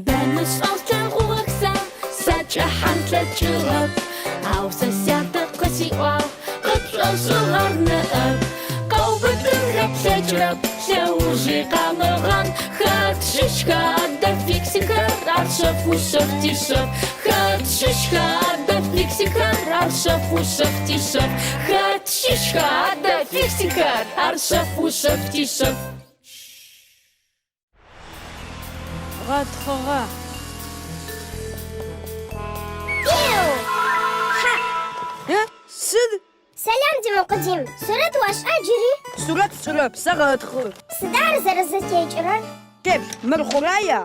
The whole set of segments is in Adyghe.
Бэмышӏэу слъэгъугъэх сэ, сакӏэхьан слъэкӏыгъэп, Ау сэ сятэ къысиӏуагъ, къыпшӏошӏыгъэр ныӏэп. Къэубытынхэ плъэкӏырэп, лъэужи къамыгъан, Хэт щыщха адэ фиксикхэр, ар шъэф ушъэф тишъэф. Хэт щыщха адэ фиксикхэр, ар шъэф ушъэф тишъэф. Хэт щыщха адэ фиксикхэр, ар шъэф ушъэф тишъэф. Гъэтхъыгъэ. Хьа! Э, сыд? Сэлам, Димэ-Къудим. Сурэт ошӏа джыри? Сурэт сшӏырэп, сэгъэтхъы. Сыда ар зэрэзэтекӏырэр? Теплъ, мыр хъурая?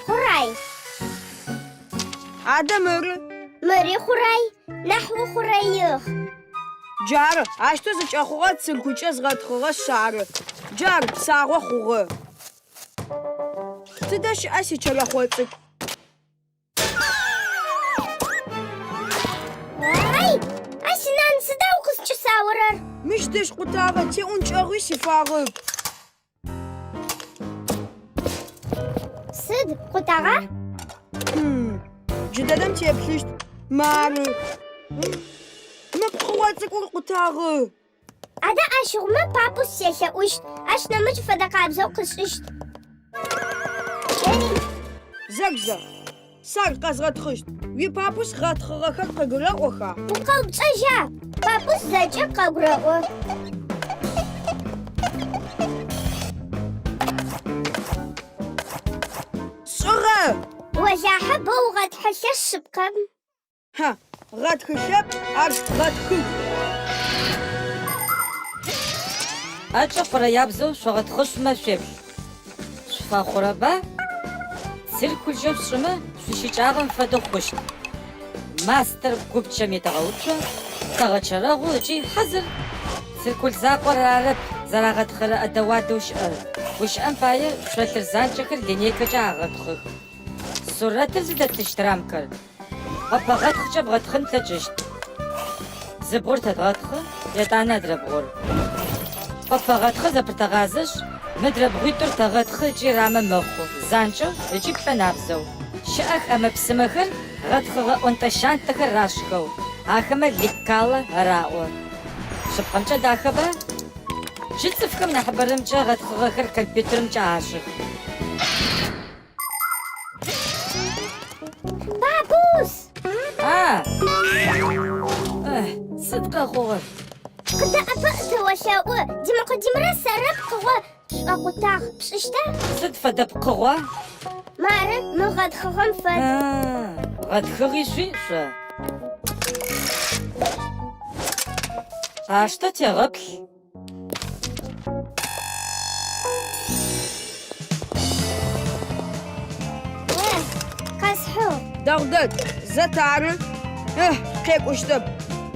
Хъурай. Адэ мыры? Мыри хъурай, нахь ухъурэигъ. Джары, аущтэу зыкӏэхъугъэр цыркулкӏэ згъэтхъыгъэшъ ары. Джар, псагъо хъугъэ. Тыдэ щыӏа сичэрэхъо цӏыкӏу? Ай! А синан, сыда укъызкӏысаорэр? Мыщ дэжь къутагъэ, теӏункӏэгъуи сифагъэп. Сыд къутагъа? Джыдэдэм теплъыщт. Мары. Мы пкъыгъо цӏыкӏур къутагъэ. Адэ ащыгъумэ папус селъэӏущт, ащ нэмыкӏ фэдэ къабзэу къышӏыщт. Зэгу-зэ, сэ ар къэзгъэтхъыщт. Уипапус гъэтхъыгъэхэр къыгурэӏоха? Укъэупчӏэжьа? Папус зэкӏэ къэгурэӏо. Шӏыгъэ! Олахьэ боу гъэтхъылъэ шъыпкъэм. Хьа, гъэтхылъэп, ар гъэтхыг. ӏэкӏэ хъурэябзэу шъогъэтхъышъумэ шъуеплъ. Шъуфэхъурэба? Циркулкӏэ шъушӏымэ шъуищыкӏагъэм фэдэу хъущт. Мастэр гупчэм итэгъэуцо, тэгъэчэрэгъу ыкӏи хьазыр. Циркуль закъор арэп зэрагъэтхъырэ ӏэдэ-уадэу щыӏэр. Гущыӏэм пае, шъолъыр занкӏэхэр линейкэкӏэ агъэтхъых. Сурэтыр зыдэтыщт рамкэр Къопэгъэтхъкӏэ бгъэтхъын плъэкӏыщт. Зы бгъур тэдгъэтхъы, етӏанэ адрэ бгъур. Къопэгъэтхъыр зэпытэгъазэшъ, мыдрэ бгъуитӏур тэгъэтхъы ыкӏи рамэ мэхъу, занкӏэу ыкӏи плӏэнабзэу. Щыӏэх ӏэмэ-псымэхэр гъэтхъыгъэ ӏонтӏэ-щантӏэхэр рашӏхэу, ахэмэ лекало араӏо. Шъыпкъэмкӏэ дахэба? Джы цӏыфхэм нахьыбэрэмкӏэ гъэтхъыгъэхэр компьютерымкӏэ ашӏых. Папус! А! Сыд къэхъугъэр? Къыдэӏэпыӏ, тыолъэӏу. Димэ-Къудимрэ сэрэ пкъыгъо тшӏокъутагъ. Пшӏыщта? Сыд фэдэ пкъыгъуа? Мары, мы гъэтхъыгъэм фэд. Гъэтхыгъи шъуиӏ шъо. Къаштэ, тегъэплъ. Къэсхьыгъ. Дэгъу дэд, зэ тары. Эх, къекӏущтэп.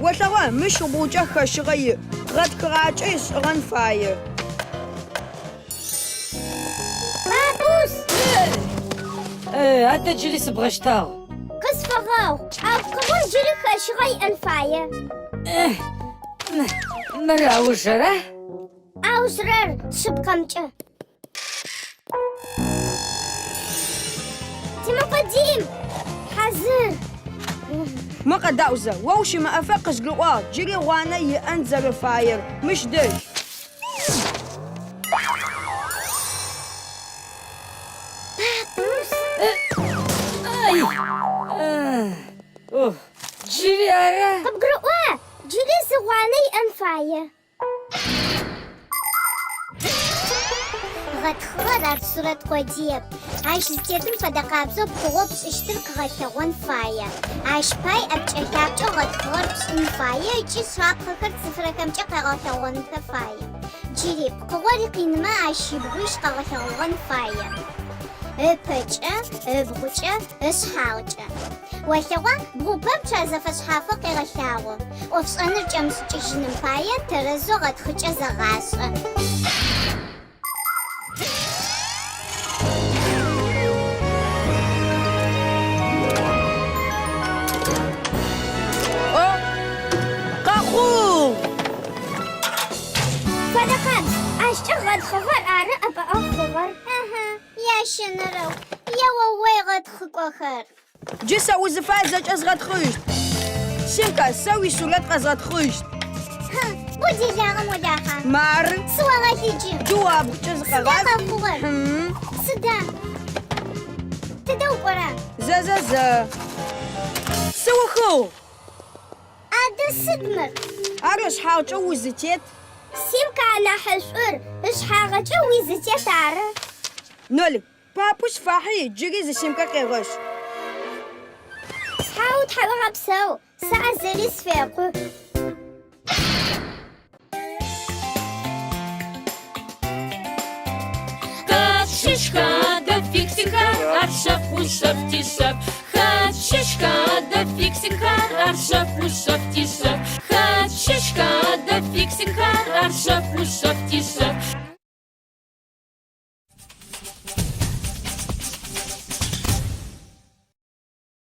Олъэгъуа, мыщ ыбгъукӏэ хэщыгъэ иӏ. Гъэтхыгъакӏэ ешӏыгъэн фае. Папус! Э, адэ джыри сыбгъэщтагъ. Къысфэгъэгъу, ау пкъыгъом джыри хэщыгъэ иӏэн фае. Мыр аужыра? Аужырэр, шъыпкъэмкӏэ. Димэ-Къудим! Хьазыр! Мы къэдаӏу зэ, о ущымыӏэфэ къызгурыӏуагъ джыри гъуанэ иӏэн зэрэфаер. Мыщ дэжь. Папус! Ай! Джыри ара? Къыбгурыӏуа? Джыри зы гъуанэ иӏэн фае. Гъэтхыгъэр ар сурэт къодыеп. Ащ зытетым фэдэ къабзэу пкъыгъо пшӏыщтыр къыгъэлъэгъон фае. Ащ пай ӏэпкӏэ-лъапкӏэу гъэтхыгъэр пшӏын фае ыкӏи шапхъэхэр цифрэхэмкӏэ къэгъэлъэгъонхэ фае. Джыри, пкъыгъор къинымэ ащ ибгъуищ къэгъэлъэгъогъэн фае. Ыпэкӏэ, ыбгъукӏэ, ышъхьагъкӏэ. Олъэгъуа, бгъу пэпчъ ар зэфэшъхьафэу къегъэлъагъо. ӏофшӏэныр кӏэмышӏыкӏыжьыным пае тэрэзэу гъэтхъыкӏэ зэгъашӏэ. О, къэхъугъ! Фэдэ къабз, ащ згъэтхъыгъэр ары ӏэпыӏэгъу хъугъэр. Ыхьы, ящэнэрэу. Еоой гъэтхъыкӏохэр. Джы сэ узыфаер зэкӏэ згъэтхъыщт. Симка, сэ уисурэт къэзгъэтхъыщт. Хьы, бо делагъэм олахьа. Мары. Сыогъэлъыджы. Джы уабгъукӏэ Сыда зыкъэгъаз. къэхъугъэр? Хьы. Сыда? Тыдэ укӏора? Зэ, зэ, зэ. Сыухыгъ. Адэ сыд мыр? Ар ышъхьагъкӏэ узытет. Симка анахьышӏур, ышъхьагъэкӏэ уизытет ары. Нолик, папу сфахьи, джыри зы симкэ къегъэшӏ. Хьау, тхьауегъэпсэу, сэ а зыри сфекъу. Хэт щыщха адэ фиксикхэр, ар шъэф ушъэф тишъэф. Хэт щыщха адэ фиксикхэр, ар шъэф ушъэф тишъэф. Хэт щыщха адэ фиксикхэр, ар шъэф ушъэф тишъэф.